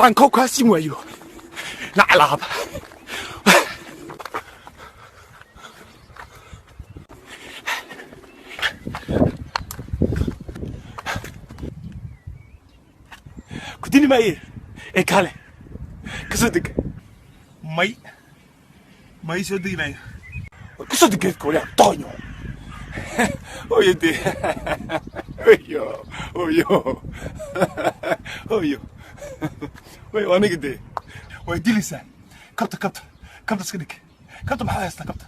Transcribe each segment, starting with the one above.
Haddaan kow kaa siin waayo, naclaab. Ku dili maaye ee kaale ka soo deg. May, may, soo degi maayo. War ka soo deg geedka, walyaa doqonyo. Hooyo dee, hooyo, hooyo, hooyo, way aniga dee way dilaysaa. Kabta, kabta, kabta iska dhig. Kabta maxaa haystaa? Kabta,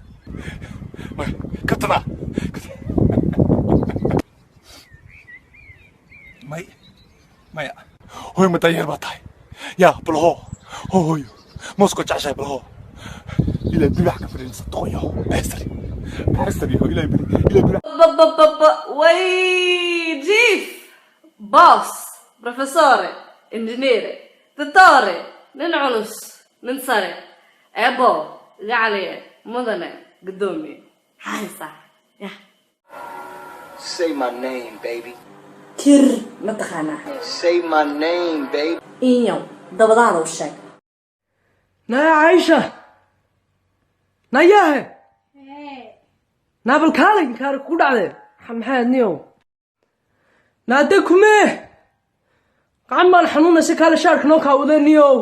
way kabtada. May, maya. Hooyo, ma dayeer baa tahay? Yaa balho, hooyo, moosko jeceshahay balho. Ilaa bibax ka fadhiinsa doqonyo, beestari, beestari, ilaa bili, ilaa bibax. Ba way jiif, boss, professore, injineere, dottore, nin culus, nin sare, eebo, gacaliye, mudane guddoomiye, maxaa haysaa yah? Say my name, baby. Kir ma taqaanaa? Say my name, baby. Inyow dabadaada u sheeg. Naya Caisha, nayahe, naabal kaalay, kaari kugu dhacde. Maxaa niyow naade kumee gacan baan xanuunaysa. Kaale, shaarka noo kaawade niyow.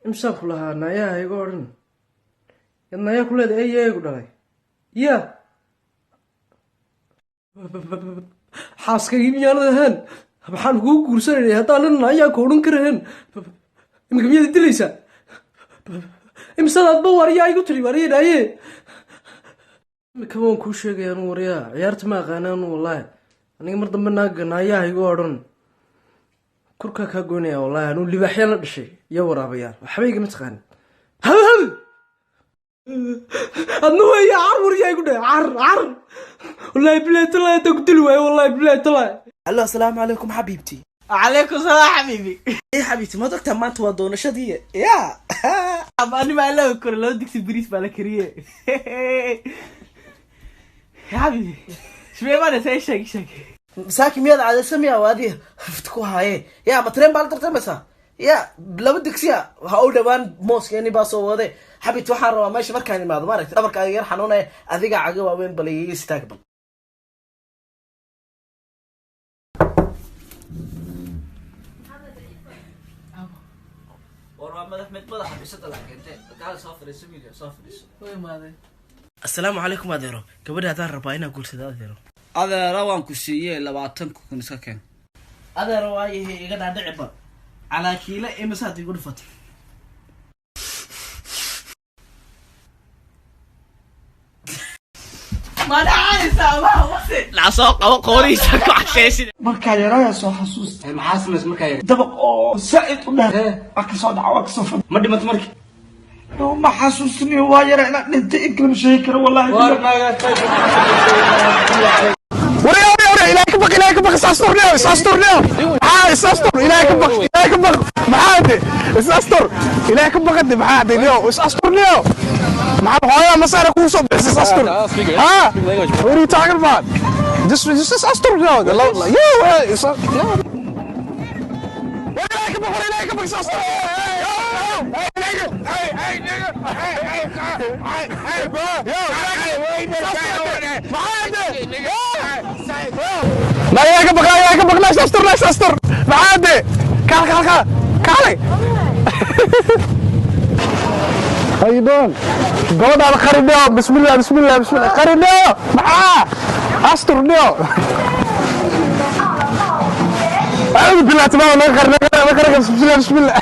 Imsaan ku lahaa nayaha iga odhan yad nayaa ku leedahay eeyagu dhalay ya xaaskaygii miyaanad ahaan? Maxaan kugu guursanayay haddaanan nayaa ku odhan karahan? Imika miyaad dilaysaa? Imsadaadba waryaa igu tiri warye dhaaye. Imika waan kuu sheegaya anu waryaa, ciyaarta ma aqaana anu wallaahi. Aniga mar dambe naaga naayaha igu odhan, kurkaa kaa goynaya wallaahi. Anuu libaaxyaan la dhashay iyo waraabayaal, waxba igama taqaanin. Hab hab adna weya, car waryaa igu dheh, car car. Wallaahi bilahi talaahi haddaan ku dili waayo, wallahi bilahi talaahi. Allo, asalaamu calaykum xabiibti. Calaykum salaam xabiibi. Eh xabiibti, ma ogtaa maanta waa doonashadii ya? Anima alla kore laba digsi bariis baa la kariye. Xabiibi, shmeemaana see? Sheeg, sheeg. Masaaki miyaad cadaysa miya? Waa adiga hafta ku haye ya, ma tareen baa la tartamaysaa ya? Laba digsiya ha u dhawaan, mooskeeni baa soo wade. Xabiibti, waxaan rabaa meesha markaan imaado, maaragtay, dhabarkaaga yar xanuunaya, adiga caga waaweyn, bal iga istaag bal. War waa madax mid madaxa bisada la keentay. Gaal soo fadhiiso, wiil soo fadhiiso. Way imaaday. Asalaamu calaykum adeero, gabadha haddaan rabaa inaa guursado adeero. Adeera, waan ku siiyey 20,000 iska keen. Adeero, waayahe, iga dhaadhici bal, calaa kiila imisaad igu dhufatay? Lacag soo qabo, qoorihiisa ku cashaysid. Markaa yaraya soo xasuusta. Maxaa samays markaa yar? Dabaq oo saa'id u dheer waa kasoo dhaca, waa kasoo fad. Ma dhimato marki? Ma xasuusniyo, waa yara, inaan dhintay in kalama sheegi karo wallahi. Warya, warya, warya, ilaahay ka baq, ilaahay ka baq, is astur niyo, is astur niyo. Maxaa? Is astur, ilaahay ka baq, ilaahay ka baq. Maxaa de? Is astur, ilaahay ka baqade. Maxaa de niyo? Is astur niyo. Maxaa hooyada masaara kugu soo bixisay? Is astur. Ha? What are you talking about? Just is astur niyo. Yeah, is war ilaahay ka baq, war ilaahay ka baq, is astur. Hey, nigga. Hey, hey, nigga. Hey, hey, hey, hey, bro. Yo, maxaa de? La ilaahay ka baq, la ilaahay ka baq, la is astur, la is astur. Maxaa de? Kaal, kaal, kaal. Kaalay. How you doing? Gabadhaada qarineo, bismillah, bismillah, bismillah. Qarineo, maxaa? Astur neo. أعوذ بالله، تمام، ما قرن ما قرن. بسم الله، بسم الله،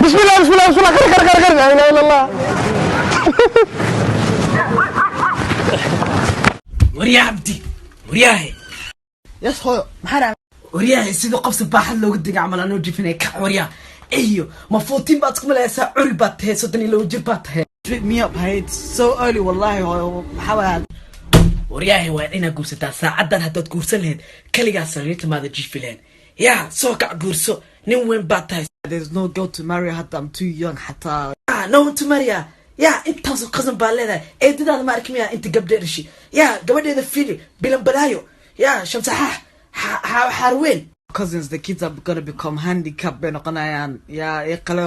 بسم الله، بسم الله، بسم الله. قرن قرن قرن. لا إله إلا الله. Waryaa Cabdi, waryaahe. Yes hooyo, maxaa dhacay? Waryaahe, sidii qof sabaaxad looga diga camal anoo jifinay, kac waryaa. Iyo ma 14 baad isku malaysaa? Curi baad tahay, 32 jir baad tahay. Wake me up, hey, it's so early wallahi. Hooyo, maxaa waaya? Waryaahe, waa inaad guursataa saacaddan. Haddaad guursan lahayd, kaligaa sariirta maada jiifi lahayd. Yaa soo kac, guurso, nin weyn baad tahay. There's no girl to marry hadda, I'm too young xataa. Ah, no one to marry ah. Yaa intaasoo qasan baa leedahay. Eedadaada ma arki miyaa inta gabdhe dhashay? Yaa gabadheeda fili bilan balaayo. Yaa Shamsaxaax Xaarweyn. Cousins, the kids are gonna become handicapped bay noqonayaan, yaa ii qale.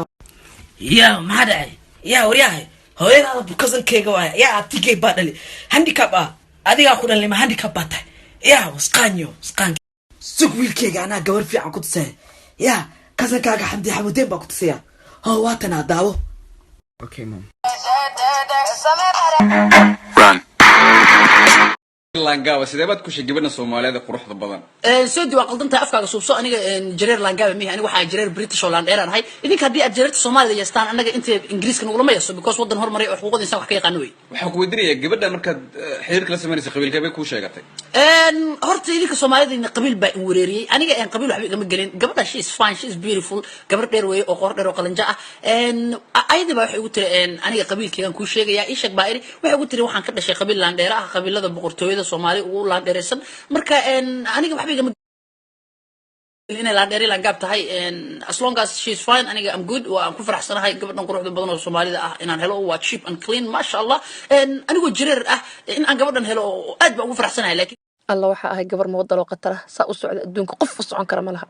Yaa, maxaa dhacay? Yaa waryahay, hooyadaada cousinkeyga waaya. Yaa, abtigey baa dhali. Handicap ah adigaa ku dhalnay, ma handicap baa tahay? Yaa wasqaanyo wasqaan, sug wiilkeyga, anaa gabar fiican ku tusaya. Yaa, cousinkaaga Xamdi Xamudeen baa ku tusaya. Hoo, waatanaa, daawo. Okay, mom. Run. Langaaba, sidee baad kushay gabadha Soomaaliyeed ee quruxda badan? Sodi, waa qaldantahay, afkaaga suubso. Aniga jareer Langaaba mihi. Aniga waxaa jareer British oo landheeraan ahay. Idinka haddii aad jareerta Soomaalida yeestaan, annaga inta Ingiriiska nagulama yeeso, because waddan hormaray oo xuquuqda insaan wax ka yaqaano wey. Waxaan ku weydiinayaa, gabadha markaad xiriirka la samaynaysa, qabiilkee bay kuu sheegatay? Horta idinka Soomaalida qabiil baa in wereeriyey. Aniga qabiil waxba igama gelin. Gabadha, she is fine, she is beautiful, gabar dheer weeye oo qoor dheer oo qalanja ah. Ayada baa waxay igu tiri, aniga qabiilkeygaan kuu sheegaya, ii sheeg baa iri. Waxay igu tiri waxaan ka dhashay qabiil laandheere ah, qabiilada boqortooyada Soomaali ugu laandheeraysan. Marka aniga waxba igama inay laandheeri laangaab tahay. As long as she is fine, aniga am good. Waa aan ku faraxsanahay gabadhan quruxda badan oo Soomaalida ah inaan helo. Waa cheap and clean, maasha Allah. Anigoo jareer ah in aan gabadhan helo oo aad baan ugu faraxsanahay, laakiin Alla, waxaa ahay gabar moodaloo khatara. Saa u socda adduunka qof u socon kara ma laha.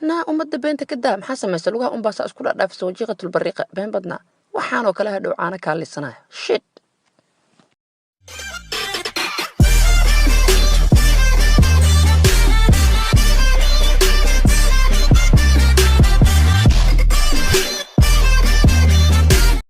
Naa, ummadda beenta ka daa. Maxaa samaysa? Lugaha unbaa saa isku dhadhaafisa, wajiiqatul bariiqa. Been badnaa, waxaanoo kale hadhow caano kaa lisanaya. Shit.